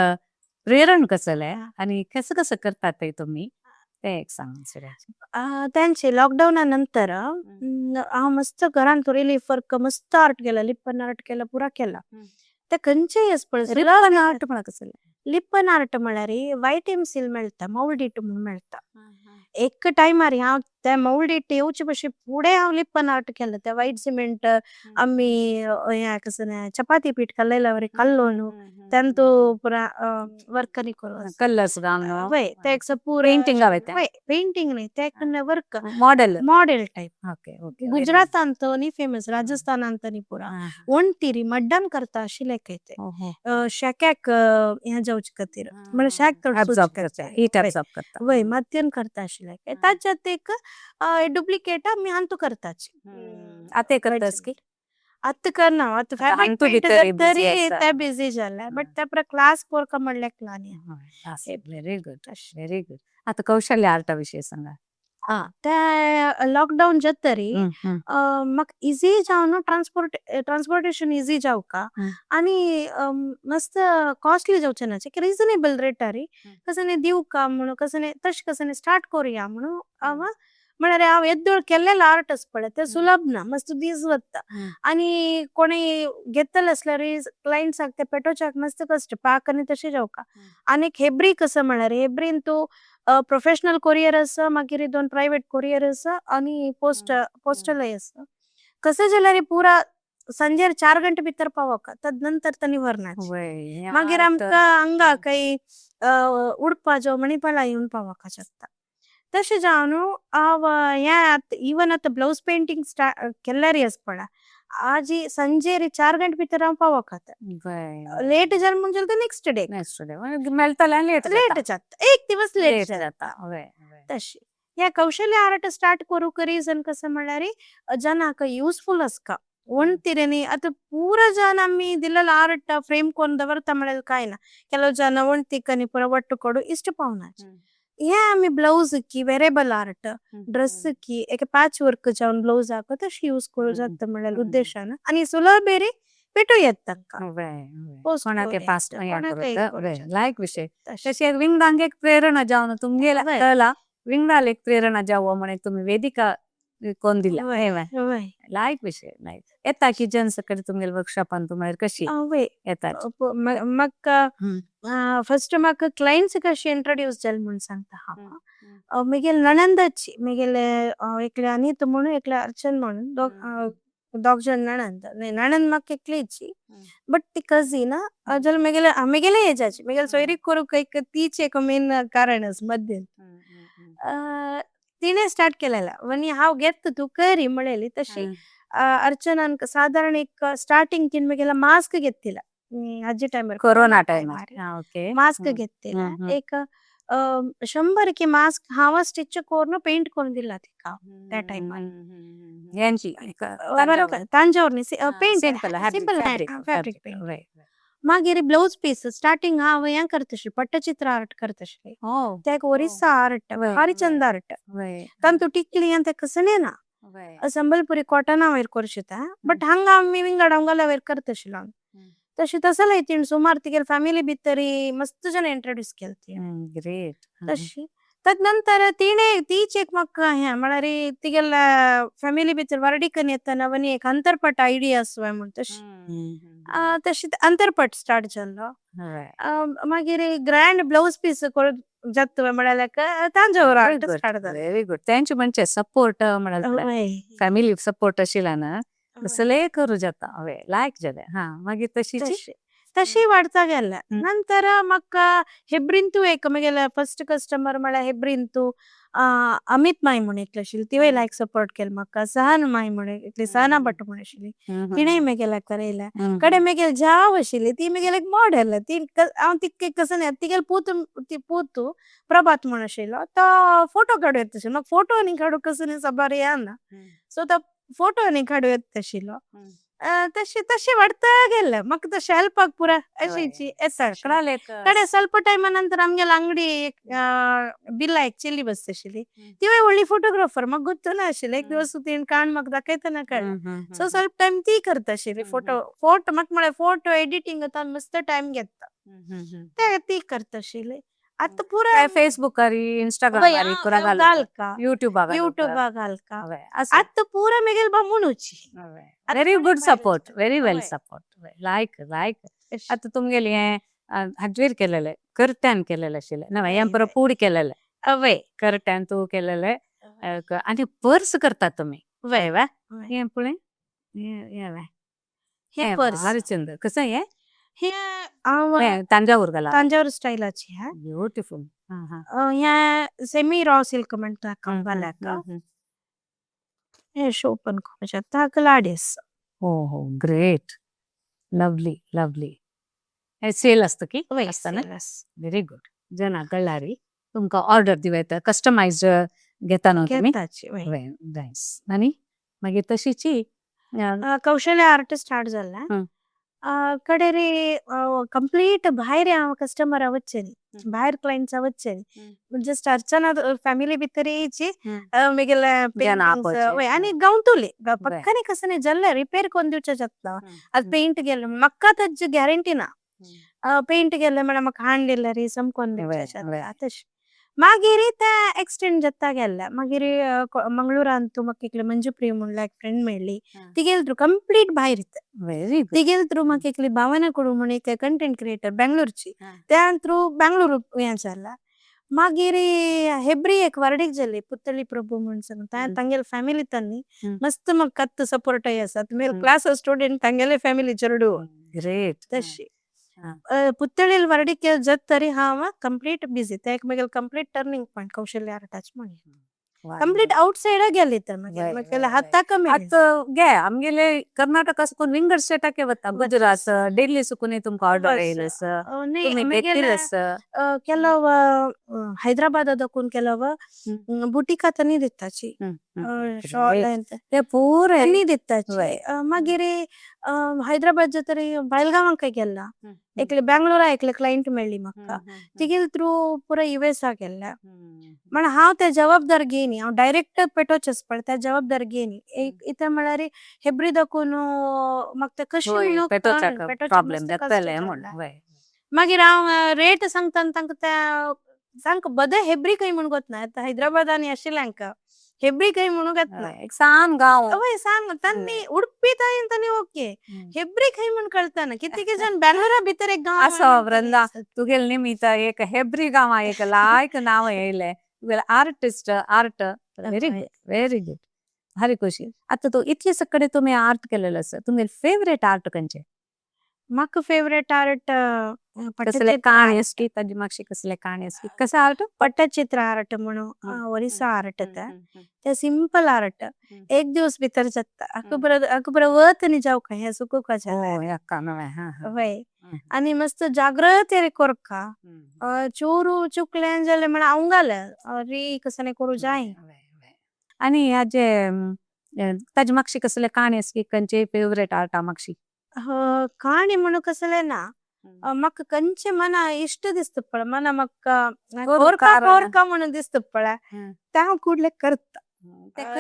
प्रेरण कसले आणि कसं कसं करतात ते तुम्ही, ते एक सांग.
त्यांचे लॉकडाऊना नंतर हांव मस्त घरांत रिलीफ वर्क मस्त आर्ट केला, लिप्पन आर्ट केला, पुरा केला. ते खंयचेय पळय.
लिप्पन आर्ट म्हणा कसले?
लिप्पन आर्ट म्हळ्यार व्हायट एमसील मेळता, मोल्ड it म्हणून मेळता. एक टायमार हांव ते मोल्ड it येवचे पशी फुडें हांव लिप्पन आर्ट केलें. ते व्हायट सिमेंट आमी हें कसलें चपाती पीठ कलयल्या वरी कल्लोवन तेंतू पुरा वर्क करून
कलर्स घालून.
वय, ते एक पुरा
पेंटिंग हवे ते?
वय, पेंटिंग न्ही, ते work.
Model.
Model type.
Okay okay.
गुजरातांत न्ही फेमस, राजस्थानांत न्ही, पुरा वणटीरी मड्डान करता अशी लेखयते शेक्याक हें जावचे खातीर, म्हळ्यार शेक
अब्सॉर्ब करता, हीट अब्सॉर्ब करता.
वय, मध्यान करता अशी. ताच्यात एक डुप्लिकेट आमी अंतू करताची.
आतां करतास की?
आतां करना, आतां फॅब्रिक पेंट तरी ते बिजी जाले, बट ते पुरा क्लास कोरका म्हणल्यार न्ही.
Very good, very good. आतां कौशल्य आर्टा विशय सांगा.
हा, ते लॉकडाऊन जातरी म्हाका इजी जावन ट्रान्सपोर्ट, ट्रान्सपोर्टेशन इजी जावका आणि मस्त कॉस्टली जावचे ना, रिजनेबल रेटारी कसं दिवका म्हणून, कसं तशें कसं स्टार्ट करूया म्हणून. हांव म्हळ्यार हांव येदोळ केल्लेले आर्ट पळय ते सुलभ ना, मस्त दीस वता आणि कोणी घेतले आसल्यार क्लायंट्साक ते पेटोवच्याक मस्त कष्ट पाक आनी तशें जावका. आनी हेब्री कसं म्हळ्यार हेब्रीन तूं प्रोफेशनल कोरियर आसा, मागीर दोन प्रायवेट कोरियर आसा आणि पोस्ट पोस्टलय आसा. कसं जाल्यार पुरा संजेर 4 गंटे भितर पावोका, तद नंतर तांणी व्हरनाचे. मागीर आमकां हांगा काही उडपा जावं मणिपाला येवन पावोका शकता. तशें जावन हांव हें इवन आतां ब्लावज पेंटींग केल्यार आसा पळय, आजी संजेर 4 गंटे भितर हांव पावोका. लेट जालें म्हूण जाल्यार नेक्स्ट डे.
Next day मेळटलें. लेट.
लेट जाता, एक दिवस लेट जाता. तशें हे कौशल्य आर्ट स्टार्ट करूंक रिजन कसं म्हळ्यार जनाक यूजफुल आसका वणटीरेनी. आतां पुरा जन आमी दिल्लेलो आर्ट फ्रेम कोन्न दवरता म्हळ्यार काय ना, ಕೆಲವು ಜನ वणटीक पೂರ ಒಟ್ಟು ಕೊಡು ಇಷ್ಟ पावनाचे. हे आमी ब्लावज की वेरेबल आर्ट, ड्रेस की एक पॅच वर्क जावन ब्लावज हाक तशें यूज करूं जाता म्हळ्यार उद्देशान आनी सुलभ पेटू येता तांकां.
कोणाक फास्ट लायक विशय. तशें विंगडांक एक प्रेरणा जावन तुमगेले कळला, विंगडाल एक प्रेरणा जावो म्हणे तुमी वेदिका कोण दिला. लायक विशय. लायक येता की जन सकट तुमगेले वर्कशॉपान तुमगेर कशी येता?
म्हाका फर्स्ट म्हाका क्लायंट्स कशी इंट्रोड्यूस जाले म्हूण सांगता हांव. म्हगेले नणंदाची, म्हगेले एकले अनिता म्हणून, एकले अर्चन म्हणून, दोग जाण नणंद. नणंद म्हाका एकलीची बट ती कजीन जाल्यार म्हगेले म्हगेले एजाची. म्हगेले सोयरीक करूंक एक तीच एक मेन कारण आसा मद्यन. तिणे स्टार्ट केलेला आनी हांव घेता तूं करी म्हणलेली. तशी अर्चनान सादारण एक स्टार्टिंग तिणे म्हगेले मास्क घेतिला आजी टायमार.
Corona टायमार.
मास्क घेतिला एक 100 की मास्क हांव स्टिच करून पेंट करून दिला तिका त्या टायमार.
यांची
तांजावर paint, simple fabric paint. मागीर ब्लावज पीस स्टार्टिंग हांव हें करताशिल्लें, पट्टचित्र आर्ट करताशिल्लें. ते एक ओरिस्सा आर्ट भारी चंद आर्ट. तांतू टिकली आनी ते कसलें ना, संबलपुरी कॉटना वयर करूं, बट हांगा आमी विंगड हांगाला वयर करताशिल्लो आमी तशें. तसले तिणे सुमार तिगेले फॅमिली भितरी मस्त जन इंट्रोड्यूस केले तिणे.
ग्रेट.
तशी तद नंतर तिणे तीच एक म्हाका हें म्हळ्यार तिगेले फॅमिली भितर वर्डीकन येता वनी एक अंतरपट आयडियास म्हूण तशी. तशी अंतरपट स्टार्ट जाल्लो. मागीर ग्रँड ब्लाउज पीस जाता म्हळ्यार तांजावर आर्ट स्टार्ट जालें.
Very good. तेंचे म्हणजे सपोर्ट म्हळ्यार फॅमिली सपोर्ट आशिल्ला ना, कसलेय करू जाता. हय, लायक जालें. हा, मागीर तशीची
तशी वाढता गेले. नंतर म्हाका हेब्रिंतू एक म्हगेले फर्स्ट कस्टमर म्हळ्यार हेब्रिंतू अमित माई म्हूण एकली आशिल्ली, तिवय लायक सपोर्ट केले म्हाका. सहन माई म्हूण एकली, सहना भट म्हूण आशिल्ली, तिणें म्हगेले करयले. कडे म्हगेले जाव आशिल्ली, ती म्हगेले एक मॉडेल. ती हांव तिक्के कसं नाही, तिगेले पूत, ती पूतु प्रभात म्हूण आशिल्लो, तो फोटो काडू येता आशिल्लो. म्हाका फोटो न्ही काडू कसं न्ही साबार येना, सो तो फोटो न्ही काडू येता आशिल्लो. तशें तशें वाडता गेले म्हाका तशें हेल्पाक पुरा अशीची येता. कडे ಸ್ವಲ್ಪ ಟೈಮ್ ನಂತರ आमगेले अंगडी बिल्ला एक चेली बसता आशिल्ली, तिवय व्हडली फोटोग्राफर. म्हाका गोत्तू ना आशिल्लें. एक दिवस तिणें काण म्हाका दाखयतना कळ्ळें. सो ಸ್ವಲ್ಪ टाइम ती करता आशिल्ली फोटो. फोटो म्हाका म्हळ्यार फोटो एडिटींग मस्त टाइम घेता, ते ती करता आशिल्ली. आतां पुरा
फेसबुकार, इंस्टाग्रामार,
घालका,
यूट्यूबार,
यूट्यूबार घालका. आतां पुरा म्हगेले बामणूची.
Very good support, very well support, like like. आतां तुमगेली हें हाजवीर केलेले, करट्यान केलेले आशिल्ले ना, हें पुरो पूड केलेले करट्यान तूं केलेले. आनी पर्स करतात तुमी? वय वा, हें पळय, हें
हें पर्स
भारी चंद. कसं हें?
हें
तांजावर घाला,
तांजावर स्टायलाची. हें
ब्युटिफुल.
हें सेमी रॉ सिल्क म्हणटा कंबालाक. हें शो ओपन करूं शकता, हाका लाडी आसा.
हो हो, ग्रेट, लवली लवली. हे सेल असतं की असतं ना? Very good. जना कळ्ळारी तुमकां ऑर्डर दिवं येता, कस्टमायज्ड घेता न्हू तुमी? नायस. आनी मागीर तशीची
कौशल्य आर्ट स्टार्ट जाला. कडेरी कंप्लीट भायर हांव कस्टमर वच्चेनी, भायर क्लायंट्स वच्चेनी, जस्ट अर्चना फॅमिली भितर येयची म्हगेले पेंटिंग्स. आनी गांवतुली पक्कनी कसं जल्ले रिपेर कोन्न दिवचे जातलो. ಅದು ಪೇಂಟ್ गेले म्हाका ताजी ग्यारंटी ना, पेंट गेले म्हळ्यार म्हाका हांडलें री समकोन दिवचे जाता. तशें मागीर ते एक्सटेंड जाता गेले. मागीर मंगळुरांतू म्हाका एकली मंजू प्रिय म्हणल्यार एक फ्रेंड मेळ्ळी, तिगेले थ्रू कंप्लीट भायर.
Very good.
तिगेले थ्रू म्हाका एकली भावना कुडू म्हूण एक कंटेंट क्रिएटर बेंगळूरची, त्या थ्रू बेंगळूर हें जाला. मागीर हेब्री एक वर्डीक जाली, पुतळी प्रभु म्हूण सांगता, तांगेले फॅमिली तन्नी मस्त म्हाका कत्त सपोर्ट आसात. मेल क्लास स्टुडेंट तांगेले फॅमिली चेडूं.
ग्रेट.
तशी पुतळील वर्डीक जत तरी हांव कंप्लीट बिजी. ते एक म्हगेले कंप्लीट टर्निंग पॉयंट कौशल्य आर्टाच म्हण. कंप्लीट ಔಟ್ ಸೈಡ್ गेली तर मागीर हाता कमी.
आतां गे आमगेले कर्नाटका सुकून विंगड स्टेटाके वता, गुजरात, दिल्ली सुकून तुमकां ऑर्डर येयले आसा.
ಕೆಲವು हैदराबाद दकून ಕೆಲವು बुटीका तनी दिताची, शॉल
ते पुरे
तनी दिताची. मागीर हैदराबाद तरी बेलगावांक गेला, एकले बेंगलोरा एकले क्लायंट मेळ्ळी म्हाका, तिगेले थ्रू पुरा यूएस गेला. म्हण हांव ते जबाबदार घेयनी, हांव डायरेक्ट पेटोवचेच पडटा, त्या जबाबदार घेयनी. एक इतलें म्हळ्यार हेब्री दाखून म्हाका ते कशें.
प्रॉब्लेम जातले म्हूण.
मागीर हांव रेट सांगता तांकां, ते सांग बदे हेब्री खंय म्हूण गोतना. आतां हैदराबादान आशिल्लें हांकां हेब्री खंय म्हणूंक येतना.
एक सान गांव.
हय, सांग तांणी उडपी तांणी ओके, हेब्री खंय म्हूण कळतना कितके जण बेंगलोरा भितर एक गांव
आसा. वृंदा, तुगेले निमित्त एक हेब्री गांवा एक लायक नांव येयले तुगेले artist art. Very good, very good, भारी खुशी. आतां तूं इतले सगळे तुमी आर्ट केलेले आसा, तुमगेले फेवरेट आर्ट खंयचे?
म्हाका फेवरेट आर्ट
कसले काणी आसली ताजी मातशी, कसले काणी आसली, कसं आर्ट?
पट्टचित्र आर्ट म्हणून, ओरिसा आर्ट. ते ते सिंपल आर्ट, एक दिवस भितर जाता. अकबर अकबर वत न्ही जावं काय हें सुकूका जालें. वय, आनी मस्त जागृत कोरका. चोरू चुकलें जाल्यार म्हळ्यार हांव री कसं करूं जाय.
आनी हाजे ताजी मातशी कसले काणी आसली, खंयचे फेवरेट आर्टा मातशी?
काणी म्हणून कसले ना, म्हाका खंयचे मना इश्ट दिसता पळय, मना म्हाका कोरका कोरका म्हणून दिसता पळय, ते हांव कुडले करता.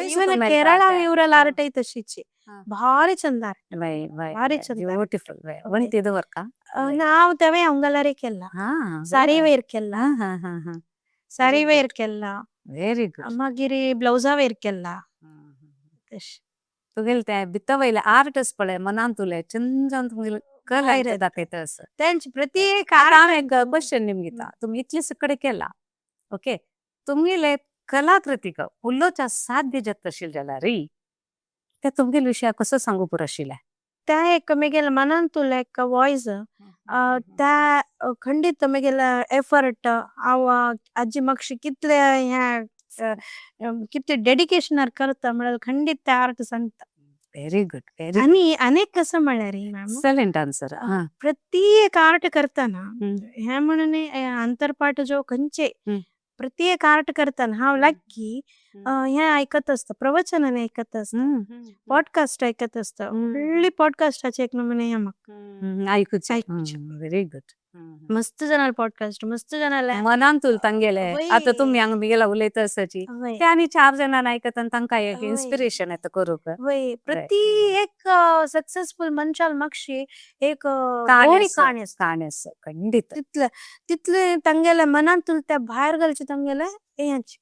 इवन केरळा इवरल आर्ट तशीची भारी चंद आर्ट, भारी चंद.
ब्युटिफुल. वणटीद वर्का?
हांव तेवय हांगालारे केला, सारी वयर केला, सारी वयर केला.
Very good.
मागीर ब्लावजा वयर केला. तशें.
तुगेले ते भितर वयले आर्टस पळय मनान तुले चंद तुमगेले कला
भायर येता.
दाखयता असं.
तेंच प्रत्येक
आता हांव एक क्वेश्चन निमगिता, तुमी इतले सगळे केला, ओके, तुमगेले कलाकृतीक उलोवच्या साध्य जाता आशिल्लें जाल्यार ते तुमगेले विशया कसो सांगू पुरो आशिल्लें?
त्या एक मेगेले मनान तुले एक वॉइस त्या खंडित मेगेले एफर्ट हांव आजी माक्षी कितले ह्या कितले डेडिकेशन करता म्हळ्यार खंडित त्या आर्ट सांगता.
Very good, very.
आणि अनेक कसं म्हळ्यार मॅम,
एक्सलेंट आन्सर.
प्रत्येक आर्ट करताना हे म्हणून अंतरपाट जो खंयचे प्रत्येक आर्ट करताना हांव लकी हे ऐकत असता, प्रवचन ऐकत असता, पॉडकास्ट ऐकत असता, व्हडली पॉडकास्टाचे एक नमुने म्हाका
ऐकूचे.
ऐकूचे.
Very good.
मस्त जाणाले पॉडकास्ट, मस्त जाणाले.
मनान तुल तांगेले आता तुमी हांगा मिगेला उलयता आसाची ते आनी चार जाणां आयकत आनी तांकां एक इन्स्पिरेशन येता करूंक.
वय, प्रत्येक सक्सेसफुल मनशाल मागशी एक
कहाणी
गोडी
आसा.
कहाणी आसता.
कहाणी आसा खंडित.
तितले तितले तांगेले मनान तुल त्या भायर घालचे तांगेले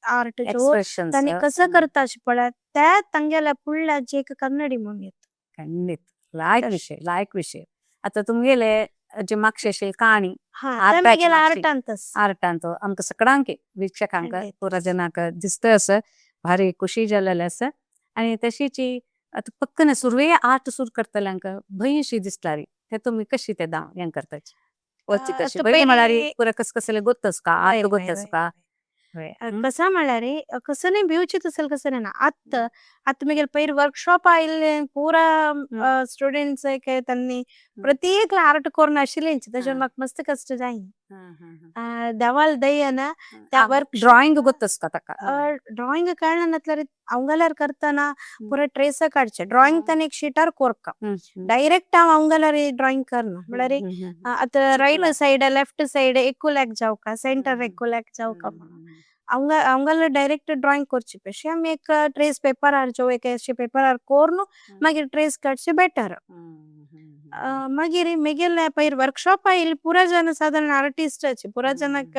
आर्ट जो
एक्सप्रेशन
तांणी कसं करता अशें पळय त्या तांगेल्या फुडल्याची एक कन्नडी म्हणून येता.
खंडित, लायक विशय, लायक विशय. आता तुमगेले जे मागशे आशिल्ली कहाणी
हा, ते
आर्टाची
मेगेले
मागशी.
आर्टांतच
आर्टांत आमकां सगळ्यांक वीक्षकांक पुरा जनाक दिसता आसा, भारी खुशी जाल्लेले आसा. आनी तशीच आतां पक्कन सुरवे आर्ट सुरू करतल्यांक भंयशी दिसताली, ते तुमी कशी ते दाव हें करताची वचची कशी
आतां
पयलीं म्हळ्यार
पयलीं
पुरा कस कसले गोत्तस का आर्ट गोत्तस का?
कसा म्हळ्यार कसं नाही भिवची तसल कसं नाही ना. आत्ता आतां मेगेले पयर वर्कशॉप आयिल्ले पुरा स्टुडंट्स त्यांनी प्रत्येक आर्ट करून आशिल्लेंच, ताजेर म्हाका मस्त कष्ट जाय देवाल दयना त्या वर्क
ड्रॉइंग गोत्तस का ताका?
ड्रॉइंग काडना अवंगल्यार करताना पुरा ट्रेस काडचे ड्रॉइंग ताणें एक शीटार कोरका, डायरेक्ट हांव अवंगल्यार ड्रॉइंग करना, म्हळ्यार आतां राइट साइड लेफ्ट साइड एकूल्याक जावका, सेंटर एकूल्याक जावका म्हणून अवंगल्यार डायरेक्ट ड्रॉइंग करची पेशी आमी एक ट्रेस पेपरार जो एक अशे पेपरार कोरून मागीर ट्रेस काडचे बेटर. मागीर मेगेले पयर वर्कशॉप आयिल्ले पुरा जन साधारण आर्टिस्टाचे पुरा जनक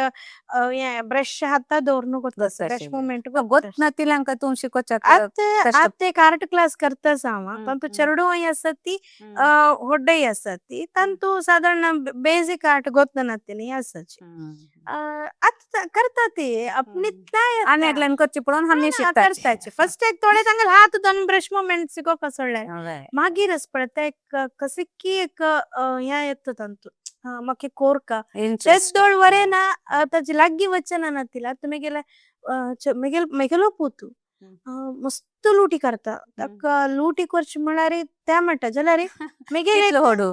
ब्रश हाता दवरून गोत्ता ब्रश मुवमेंट
गोत ना तिल्यांक तूं शिकोवच्याक.
आतां आतां एक आर्ट क्लास करता हांव, तांतू चेडूंय आसत ती व्हड्डय आसत ती, तांतू साधारण बेसिक आर्ट गोत्त नातिली आसाची आतां करता ती आपली.
आनी एकल्यान करची पळोवन आमी शिकता.
करताची फर्स्ट एक थोडे तांगेले हात दोन ब्रश मुवमेंट शिकोवपा सोडले, मागीर पळय ते एक कसी की एक हें येता तांतू म्हाका कोरका तेच दोळ वरे ना ताजे लागीं वचना नातिला. आतां मेगेले मेगेलो मेगेलो पुतू मस्त लुटी करता, ताका लुटी करची म्हळ्यार ते म्हणटा जाल्यार मेगेले
कितलो व्हडू?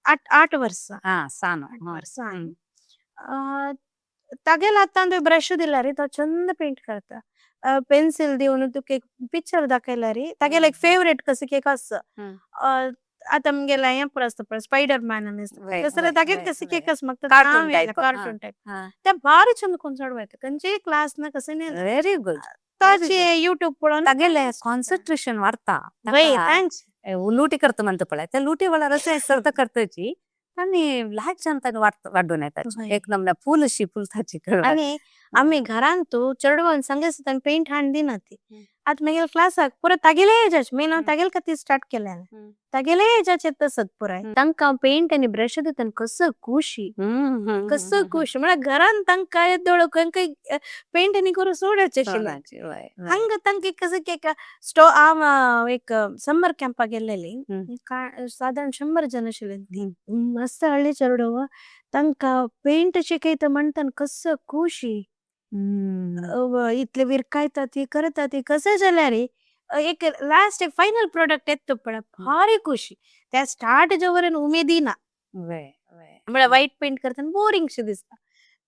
8 वर्सां.
सान.
8 वर्सां. तागेल्या हातान तुवें ब्रश दिल्यार तो चंद पेंट करता, पेन्सिल दिवन तुका एक पिक्चर दाखयल्यार तागेले एक फेवरेट कसो एक आसा. आतां आमगेले हें पुरो आसता पळय स्पायडर मॅन तसले तागेले कसो एक आसा म्हाका
कार्टून टायप.
कार्टून टायप ते भारी चंद कोण चड वयता खंयचेय क्लास ना कसं न्ही.
Very good.
ताचे यूट्यूब पळोवन
तागेले कॉन्सन्ट्रेशन वाडता.
वय thanks.
लुटी करता म्हणटा पळय त्या लुटी वेळार अशें सर्त करताची आनी ल्हान ताका वाडून येता एक नमूना फूल अशी फुलताची.
आनी आमी घरांत तूं चेडवान सांगता पेंट हाडून दिना ती आतां मागीर क्लासाक पुरो तागेले एजाचे मेन हांव तागेले खातीर स्टार्ट केलें, तागेले एजाचे तसत पुराय तांकां पेंट आनी ब्रश दिता कसो खुशी, कसो खुश म्हळ्यार घरान तांकां येदोळ खंय पेंट आनी करून सोडाचे आशिल्लें हांगा तांकां कसं एक स्टो. हांव एक समर कॅम्पाक गेल्लेली, सादारण 100 जन आशिल्ले, मस्त हळ्ळे चेडूं तांकां पेंट शिकयता म्हणटा कसो खुशी, इतले विरकायता ती करता ती कसं जाल्यार एक लास्ट एक फायनल प्रोडक्ट येता पळय भारी खुशी. त्या स्टार्ट जवळ उमेदी ना, म्हळ्यार व्हायट पेंट करता बोरिंग शी दिसता,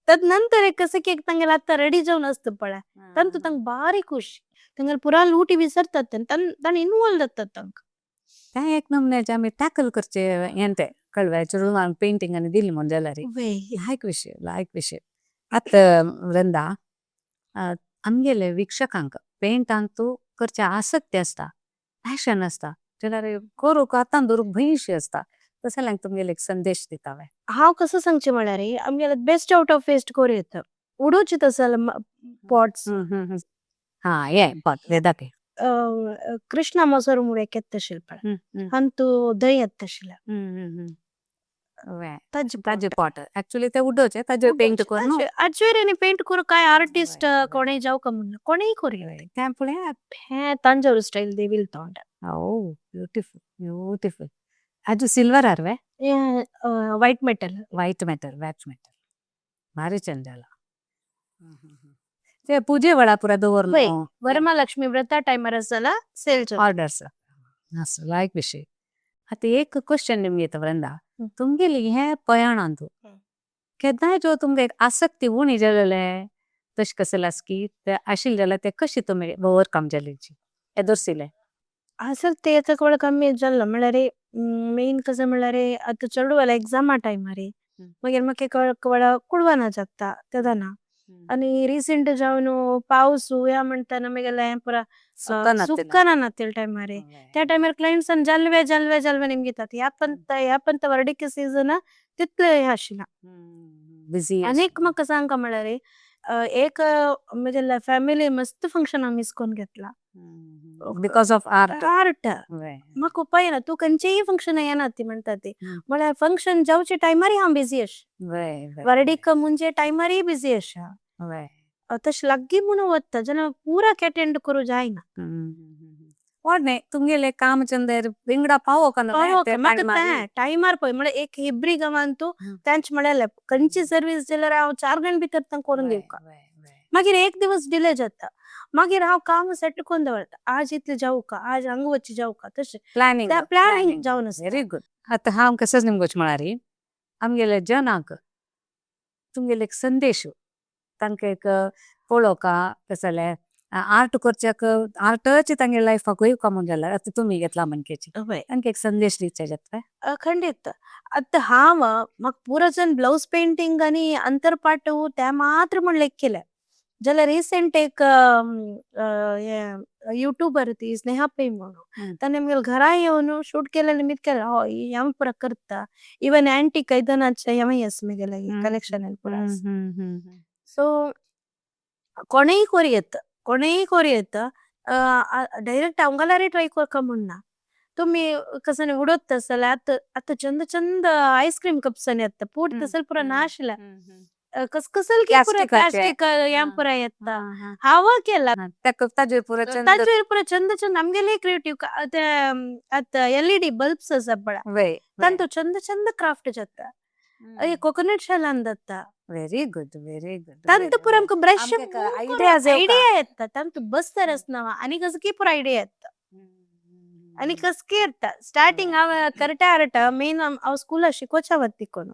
तद नंतर एक कसं की एक तांगेले आतां रेडी जावन आसता पळय तांतू तांकां भारी खुशी, तांगेले पुरा लुटी विसरतात ताणें इनवॉल्व जातात तांकां.
तें एक नमुन्याचे आमी टॅकल करचे हें तें कळ्ळें चेडवांक पेंटींग आनी दिली म्हूण जाल्यार लायक विशय, लायक विशय. आतां वृंदा, आमगेले वीक्षकांक पेंटांक तूं करचे आसक्ती आसता, पॅशन आसता, जाल्यार करूंक आतां दवरूंक भंयशी आसता, तशें तुमगेले एक संदेश दिता हांवें.
हांव कसं सांगचें म्हळ्यार आमगेले बेस्ट आवट ऑफ वेस्ट करूं येता, उडोवचे तसले पॉट्स.
हा ये पॉट दाखय.
ಕೃಷ್ಣ ಮೊಸರು ಮುರಿಯಕ್ಕೆ ಶಿಲ್ಪ ಅಂತೂ ದही ಎತ್ತಶಿಲ್ಲ.
ताजे पॉट ऍक्च्युली ते उडोवचे ताजेर पेंट करून.
अजवेर पेंट करू काय आर्टिस्ट कोणे जाऊ का म्हणलं कोणेही करू.
त्यामुळे
हे तांजावर स्टाईल देवील तोंड.
ओ ब्युटिफुल ब्युटिफुल. अजू silver आरवे?
White metal.
White metal, white metal भारी चंद जाला. ते पूजे वेळा पुरा दवरलो.
वरमालक्ष्मी व्रता टायमार आसला सेल.
ऑर्डर्स असो लायक विशय. आतां एक क्वेश्चन निमगे येता वृंदा, तुमगेली हे पयाणांतु केन्नाय जो तुमकां एक आसक्ती उणी जालेले तशें कसले आसकी ते आशिल्ले जाल्यार ते कशी तुमी ओवरकम जालीची एदोरसिले?
आसक्ती येता कोळ कमी जाल्लो म्हळ्यार मेन कसं म्हळ्यार आतां चेडवाला एक्झामा टायमार मागीर म्हाका कळ कुडवाना जाता तेदना आणि रिसेंट जावन पावस या म्हणताना मागीर पुरा सुक्कना नातील टायमार त्या टायमार क्लायंट्सान जाल्वे जाल्वे जाल्वे निमगितात ह्या पंत ह्या पंत वर्डिके सीझन तितले हे आशिल्ला
बिझी.
अनेक म्हाका सांगका म्हळ्यार एक म्हजे फॅमिली मस्त फंक्शन मिस करून घेतला
because of art.
Art म्हाका उपाय ना, तूं खंयचेय फंक्शन येना ती म्हणटा ती म्हळ्यार फंक्शन जावचे टायमारय हांव बिझी आश, वर्डीक मुंजे टायमारय बिझी आशा, तशें लागीं म्हणून वता जेन्ना पुरा अटेंड करूं जायना.
वाडणे तुमगेले काम चंदेर विंगडा पावो का?
म्हाका टायमार पळय म्हळ्यार एक हेब्री गांवान तूं तांचे म्हळ्यार खंयची सर्वीस दिल्यार हांव 4 गंटे भितर तांकां करून दिवका, मागीर एक दिवस डिले जाता, मागीर हांव काम सेट करून दवरता, आज इतले जावं का, आज हांगा वच्चे जावं का, तशें
प्लॅनिंग
प्लॅनिंग जावन आसता.
Very good. आतां हांव कसंच निमगोच म्हळ्यार आमगेले जनाक तुमगेले एक संदेश तांकां एक पळोवका कसले आर्ट करच्याक आर्टच तांगे लायफाक वयका म्हूण जाल्यार आतां तुमी घेतला मनकेची तांकां एक संदेश दिवचे जाता?
खंडीत. आतां हांव म्हाका पुरो जण ब्लावज पेंटींग आनी अंतरपाट ते मात्र म्हूण लेख केले जाल्यार रिसेंट एक यूट्यूबर ती स्नेहा पै म्हणून ताणें म्हगेल्या घरा येवन शूट केलें निमित्त केलें हय हांव पुरा करता, इवन एंटीक आयदनाचे हांवें आसा म्हगेले कलेक्शन पुरा. सो कोणेय करूं येता, कोणेय करूं येता, डायरेक्ट हांव ट्राय करका म्हूण ना, तुमी कसं उडोत जाल्यार आतां आतां चंद चंद आयस्क्रीम कप्स येता पूट तसले पुरा नाशिल्ले कस कसल की पुरा प्लास्टीक हें पुरा येता हांव केला
ताजेर पुरा
ताजेर पुरा चंद चंद आमगेले क्रिएटीव ते आतां एलईडी बल्ब्स आसा पळय तांतू चंद चंद क्राफ्ट जाता, कोकोनट शेलान जाता.
Very good very good.
तांतू पुरा आमकां ब्रश आयडिया येता, तांतू बसतर आसना आनी कसं की पुरा आयडिया येता आनी कसकी येता. स्टार्टींग हांव करटा आर्ट मेन हांव स्कुला शिकोवच्या वता कोण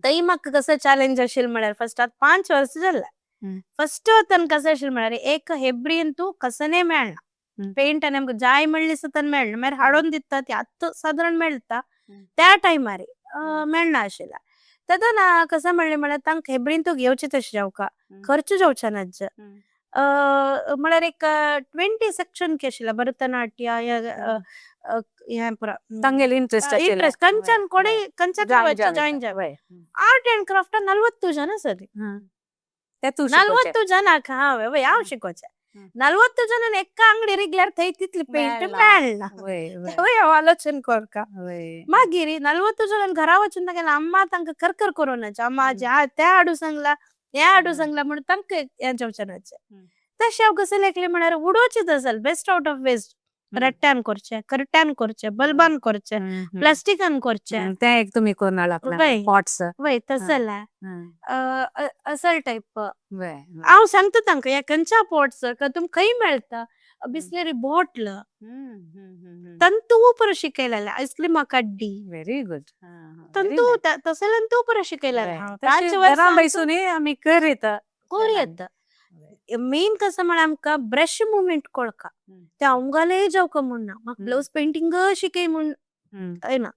थंय म्हाका कसं चॅलेंज आशिल्लें म्हळ्यार फर्स्ट आतां 5 वर्सां जालें फर्स्ट वतान कसं आशिल्लें म्हळ्यार एक हेब्रीन तूं कसने मेळना पेंट आनी आमकां जाय म्हणलें सुद्दां मेळना, मागीर हाडून दिता ती आतां सादारण मेळटा त्या टायमार मेळना आशिल्लें. तेदना कसं म्हणलें म्हळ्यार तांकां हेब्रीन तूं घेवचें तशें जावका खर्च जावचे नाज्ज म्हळ्यार एक 20 सेक्शन की आशिल्लें भरतनाट्य हें पुरा
तांगेले इंट्रस्ट
इंट्रस्ट कंच्यान कोणेय कंच्यान जॉईन जावं आर्ट एंड क्राफ्ट 40 जन आसली 40 जनाक हांव हांव शिकोवचें 40 जनान एका अंगडी रिगल्यार थंय तितली पेंट मेळना थंय हांव आलोचन करका. मागीर 40 जणां घरा वचून तांगेले अम्मा तांकां करकर करूं नाचे अम्मा तें हाडू सांगला हें हाडू सांगला म्हणून तांकां हें जावचें नाचे. तशें हांव कसं लेखलें म्हळ्यार उडोवचें तसलें बेस्ट आवट ऑफ वेस्ट रट्ट्यान करचें, करट्यान करचें, बल्बान करचें, प्लास्टिकान करचें.
तें एक तुमी करून लागला पॉट्स.
वय तसलें असल टायप हांव सांगता तांकां हे खंयच्या पॉट्स तुमकां खंय मेळटा बिसलेरी बॉटल तंतू पुरा शिकयलेलें आयस्क्रीमा काड्डी.
Very good.
तंतू तसलें तूं पुरा शिकयलेलें हांव 5
वर्सां बैसून आमी करयता
करूं. मेन कसं म्हळ्यार आमकां ब्रश मुवमेंट कळका ते अवंगाले जावका म्हूण ना म्हाका ब्लावज पेंटींग शिकय म्हूण ना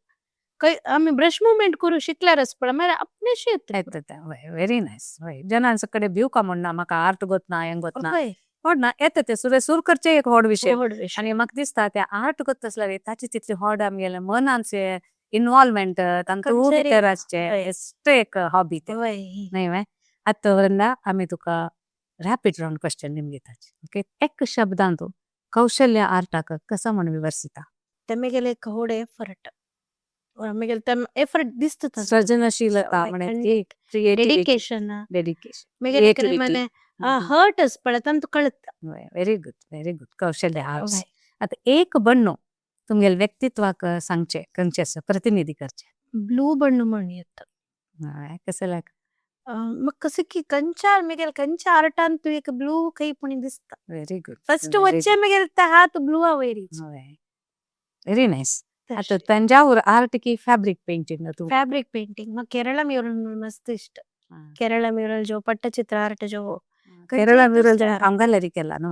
खंय आमी ब्रश मुवमेंट करूं शिकल्यार पळय मागीर आपणें
येता. Very nice. वय जनांचे कडेन भिवका म्हूण ना म्हाका आर्ट गोतना हें गोतना व्हड ना येता ते सुरे सुरू करचे एक व्हड विशय आनी म्हाका दिसता ते आर्ट करता आसल्यार ताचे तितले व्हड आमगेले मनांचे इन्वॉल्वमेंट तांकां भितर आसचें बेस्ट एक हॉबी तें न्हय वे. आतां वृंदा आमी तुका रॅपिड राउंड क्वेश्चन निमगे ताचे. ओके, एक शब्दांतु कौशल्य आर्टाक कसा म्हण विवर्सिता?
तेमेगेले एक होडे एफर्ट, मेगेले तेम एफर्ट दिसता.
सृजनशीलता म्हणे,
डेडिकेशन.
डेडिकेशन.
मेगेले मने हर्ट अस्पळे तंतु कळता.
Very good, very good. Kaushalya arts. आता एक बण्णो तुमगेले व्यक्तित्वाक सांगचे कंचे प्रतिनिधि करचे?
ब्लू बण्णो म्हण येता.
कसे लाग?
मक्क सिक्की कंचार मेगेले कंचा आर्टांतु एक ब्लू कई पुणी दिसता.
Very good.
First वच्चे मेगेले ता हाथ ब्लू आवेरी.
Very nice. आता तंजावूर आर्ट की फैब्रिक पेंटिंग?
फैब्रिक पेंटिंग मक्क केरला म्यूरल मस्त इष्ट। केरला म्यूरल जो पट्टचित्र आर्ट जो।
केरला म्यूरल जो अंगलरी केला नो?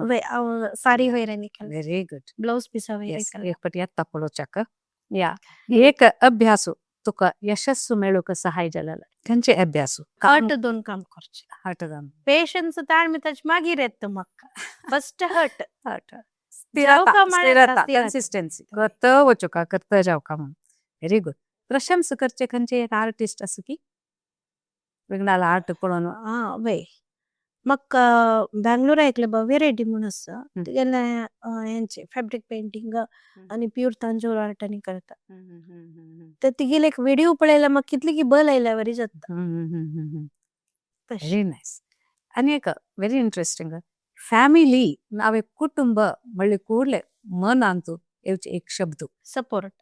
सारी होई रहनी केला।
Very good.
Blouse piece होई केला।
एक पटिया तपलो चक या एक अभ्यासु तुका यशस्सु मेलुक सहाय जलाला, कंचे अभ्यासु?
हर्ट दोन काम करचे।
हर्ट दोन।
पेशेंस ताण मिताच मागी रहत मक्का। First hurt.
Hurt. स्थिरता, स्थिरता, कंसिस्टेंसी। करता वचोका, करता जाओ काम। Very good. प्रशंस करचे कंचे एक आर्टिस्ट असुकी? विगनाल आर्ट पड़ोनो।
हाँ, वे। मक्का बेंगलूर एकले भव्य रेड्डी मुनस, तिगेले फैब्रिक पेंटिंग अनि प्यूर तंजोर आर्ट अनि करता। ते तिगेले एक वीडियो पड़ेला मक्का कितली की बल आईला वरी जाता।
Very nice. अनि एक वेरी इंटरेस्टिंग फैमिली नावे कुटुंब मल्ली कूडले मन आंतु एक शब्द?
सपोर्ट।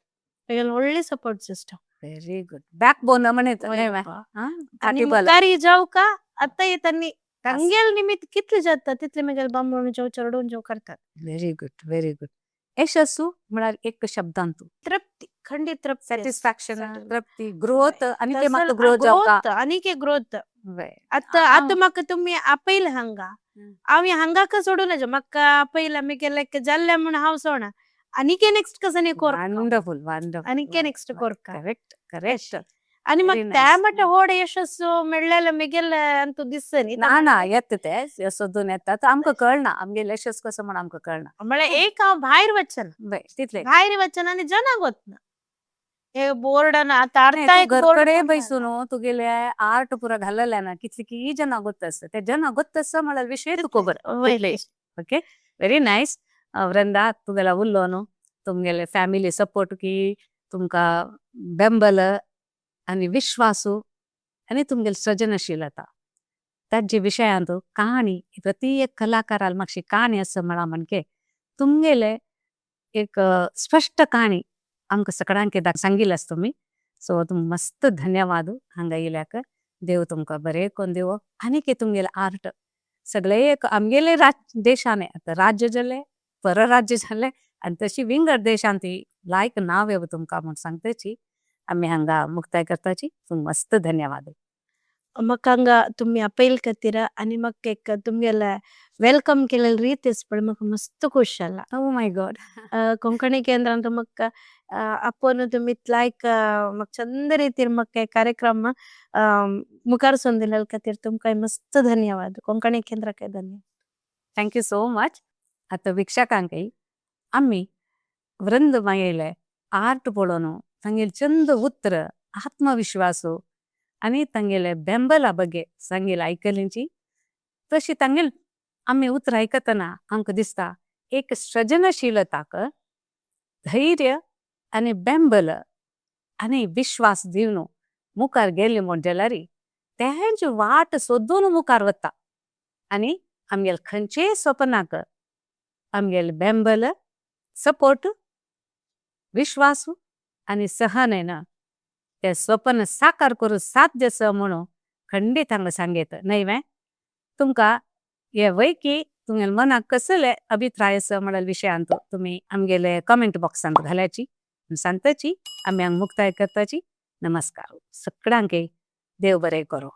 तिगेले only support system.
Very good. Backbone मने
अनि मुकारी जाओ का अत्ता ये तन्नी तंगेल निमित कितले जाता तितले मेगेल बम्बोन जाओ चरडों जाओ करता।
Very good, very good. यशस्सु मनार एक शब्दांतु?
तृप्ति, खंडी तृप्ति।
सैटिस्फैक्शन, तृप्ति, ग्रोथ, अनिके मक्का ग्रोथ जाओ का।
अनिके ग्रोथ। अत्ता अत्ता मक्का तुम्हें अपील हंगा आवी हंगा का सोडो ना जो मक्का अपील मेगेल एक जल्ले मुन हाउस होना अनिके नेक्स्ट कसने कोर।
Wonderful, wonderful.
अनिके नेक्स्ट कोर का।
Correct, correct.
अनि मक्का मट्टा होडे यशस्सु मेल्लेल मेगेल अंतु दिसनी।
ना ना येत्ते यशस्सु नेत्ता तो आमका करना आमगे यशस्स कसो मन आमका करना।
मळे एक बाहर वचन
तितले
बाहर वचन आणि जना गोतना एक बोर्ड ना आता अर्थ
एक घरकडे बैसुनो तुगेले आर्ट पूरा घालले ना कितली की जना गोतस ते जना गोतस मला विषय तुको बर। Okay, very nice. वृंदा तुगेला उल्लोनो तुमगेले फैमिली सपोर्ट की तुमका बेंबल आणि विश्वासु आणि तुमगेले सृजनशीलता तज्जी विषयांतु कहानी प्रति एक कलाकार मक्षी कहानी असं मला मनके तुमगेले एक स्पष्ट कहानी अंक सकडांके दा सांगिलस तुम्ही। सो तुम मस्त धन्यवाद हंगा इलाक देव तुमका बरे कोण देव आणि के तुमगेले आर्ट सगळे एक आमगेले देशाने आता राज्य झाले परराज्य झाले आणि तशी विंगड देशांती लायक नाव आहे तुमका म्हणून सांगतेची आम्ही हंगा मुक्ताय करताची। तुम मस्त धन्यवाद।
मग तुम्ही अपील करतीरा आणि मग एक तुमगेला welcome केलेलं रीतीस पण मग मस्त खुश झाला।
ओ my God.
Konkani केंद्रांत मग आपण तुम्ही लाईक मग चंद रीतीर मग काय कार्यक्रम मुखार सोंदिलेल खातीर तुमका मस्त धन्यवाद। कोंकणी केंद्र काय धन्यवाद।
Thank you so much. आता वीक्षकांकई आम्ही वृंद मायेले आर्ट पळोवन तांगेले चंद उत्र आत्मविश्वासो आणि तांगेले बेंबला बगे सांगेले आयकलींची तशी तांगेले आम्ही उत्र आयकतना आमकां दिसता एक सृजनशीलताक धैर्य आणि बेंबल आणि विश्वास दिवन मुखार गेले म्हण जाल्यार तेंची वाट सोदून मुखार वता आणि आमगेले खंयचेय सपनाक आमगेले बेंबल सपोर्ट विश्वास आणि सहन ना ते स्वप्न साकार करू साध्य स म्हणून खंडीत हांगा सांगेत न्हय वे तुमकां हे वैकी तुमगेले मनाक कसले अभिप्राय आसा म्हणल्यार विशयांत तुमी आमगेले कमेंट बॉक्सांत घालाची सांगताची आमी हांगा मुक्ताय करताची। नमस्कार सगळ्यांक देव बरें करूं।